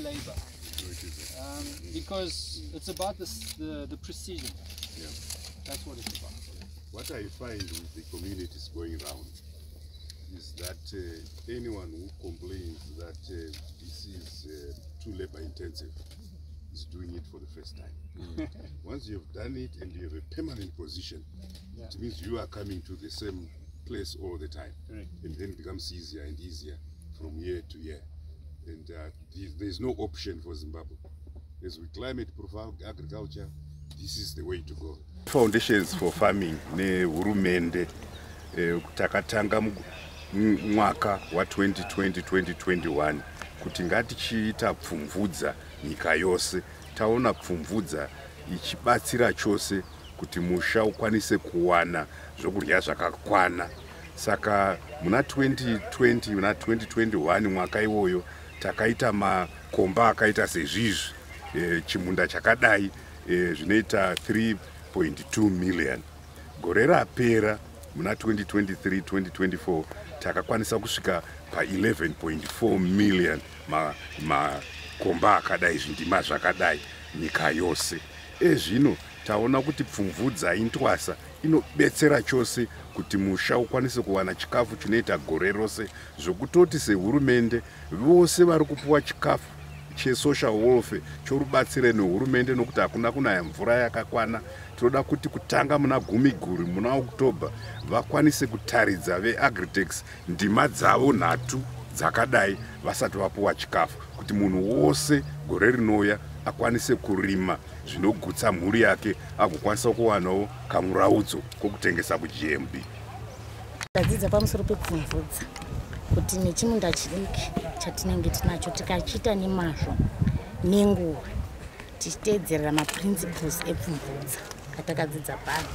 labor because it's about the precision. That's what it's about. What I find with the communities going round is that anyone who complains that this is too labor intensive is doing it for the first time. Once you've done it and you have a permanent position, it means you are coming to the same place all the time. Correct. And then it becomes easier and easier from year to year. And there's no option for Zimbabwe. As we climate proof agriculture, this is the way to go. Foundations for Farming nehurumende takatanga mwaka wa2020-2021 kuti ngatichiita Pfumvudza nyika yose. Taona Pfumvudza ichibatsira chose kuti musha ukwanise kuwana zvokudya zvakakwana. Saka muna 2020, muna 2021, mwaka iwoyo takaita makomba akaita sezvizvi, chimunda chakadai, zvinoita 3.2 million. Gore rapera muna 2023 2024 takakwanisa kusvika pa11.4 million, makomba akadai, zvindima zvakadai nyika yose. Ezvino taona kuti Pfumvudza Intwasa inobetsera chose kuti musha ukwanise kuwana chikafu chinoita gore rose, zvokutoti sehurumende vose vari kupiwa chikafu chesocial welfare, chorubatsire nehurumende, nokuti hakuna kunaya mvura yakakwana. Tinoda kuti kutanga muna Gumiguru, muna October, vakwanise kutaridza veAgritex ndima dzavo nhatu dzakadai vasati vapiwa chikafu, kuti munhu wose gore rinouya akwanise kurima zvinogutsa mhuri yake, agokwanisa kuwanawo kamuraudzo kokutengesa kuGMB. Ndadzidza pamusoro pePfumvudza kuti nechimunda chidiki chatinenge tinacho, tikachiita nemazvo, nenguva, tichiteedzerera maprinciples ePfumvudza atakadzidza pano,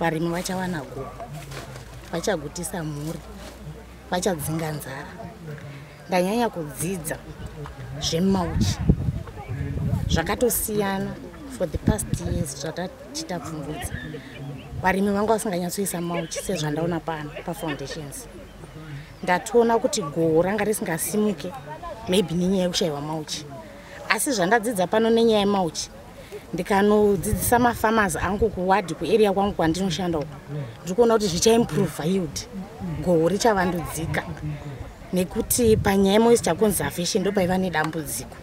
varimi vachawana goho, vachagutisa mhuri, vachadzinga nzara. Ndanyanya kudzidza zvemulch, zvakatosiyana. For the past years zvatatiita Pfumvudza, varimi vanga vasinganyatsoisa mulch sezvandaona pano paFoundations. Ndatoona kuti goho ranga risingasimuke, maybe nenyaya yekushayiwa mulch. Asi zvandadzidza pano nenyaya yemulch, ndikanodzidzisa mafarmers angu kuwadhi, kuarea kwangu kwandinoshanda uko, ndiri kuona kuti zvichaimprova yield, goho richavandudzika, nekuti panyaya yemoisture conservation ndo paiva nedambudziko,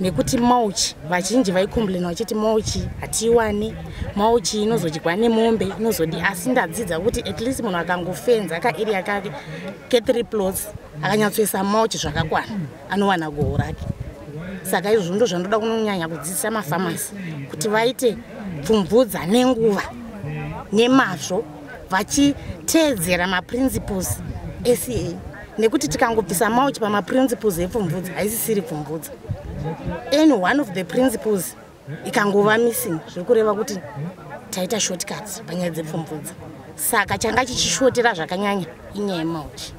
nekuti mulch vazhinji vaicomplaina vachiti mulch hatiiwani, mulch inozodyiwa nemombe, inozodi. Asi ndadzidza kuti at least munhu akangofenza kaarea kake ke3 plots, akanyatsoisa mulch zvakakwana, anowana goho rake. Saka izvozvo ndo zvandoda kunonyanya kudzidzisa mafarmers, kuti vaite Pfumvudza nenguva, nemazvo, vachiteedzera maprinciples eCA, nekuti tikangobvisa mulch pamaprinciples ePfumvudza, haisisiri Pfumvudza. Any one of the principles ikangova missing, zviri kureva kuti taita shortcut panyaya dzePfumvudza. Saka changa chichishotera zvakanyanya inyaya yemulch.